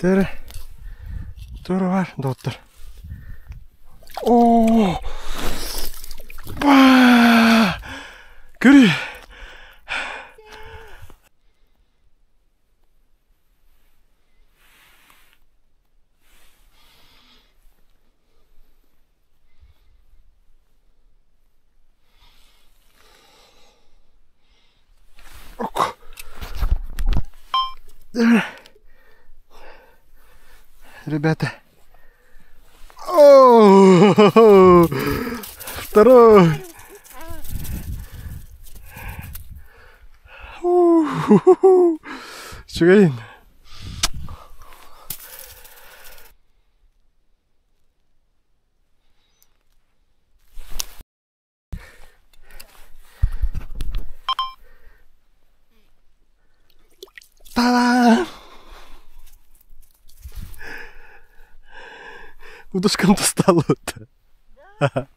Төр, төр бар, доктор. О! Ба! Көрү! Ребята. О, второй. Үчүгэйин. Та-дам! Удочкам достало-то. Хата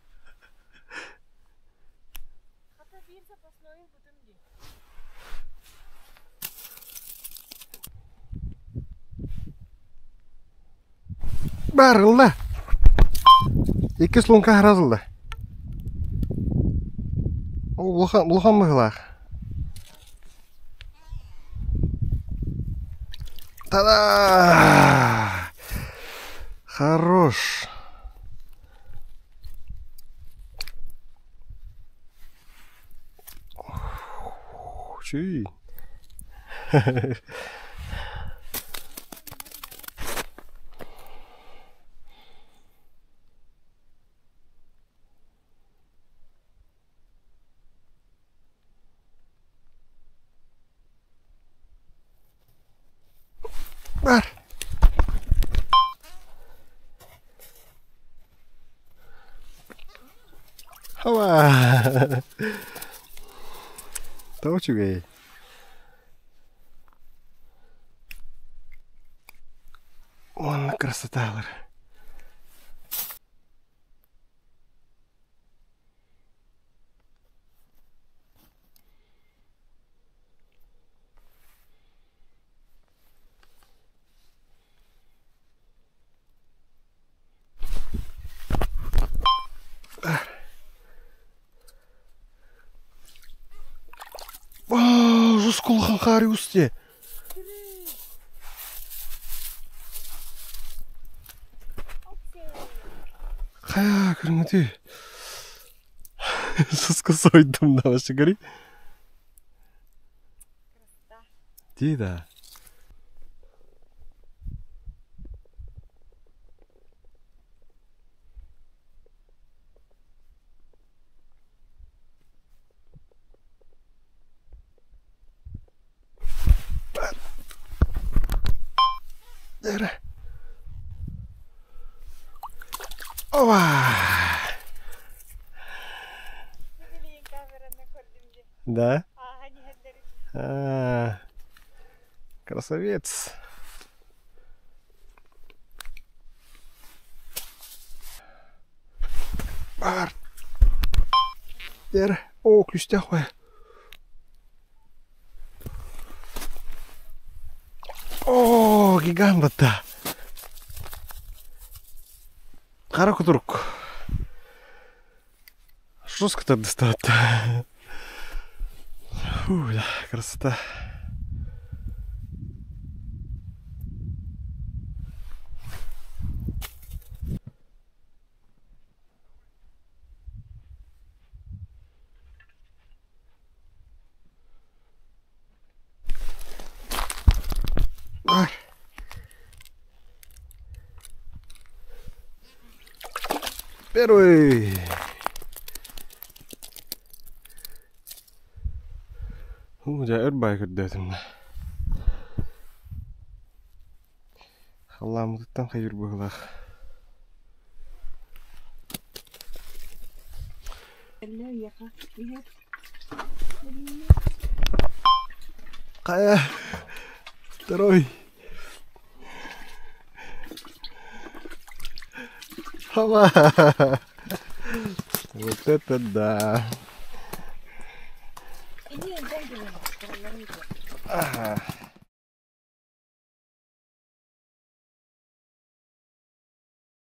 биир запасной ылбытым дии. Бар ылла. Иккис луҥка аһара ылла. Улахан, улахан быһыылаах. Та-да! Хорош! Чүй. Бар. Хава. Тоҕо үчүгэй. Уонна красоталар. Жестко улахан хариус дии. Хайа көрүҥүтүй. Сыска сойдум да вообще говори. Дии да. Эрэ. Ова! Да? А, красавец. Бар. Эрэ. Оо, күстээх бай. Оо, гигант батта. Хара кутурук. Жестко так достает. Фу, да, красота. Ай. Первый. Дьэ өр баай көрдөөтүм да. Халлааммытыттан хайыр быһыылаах. Хайа, второй. Хава! Вот это да! Ага.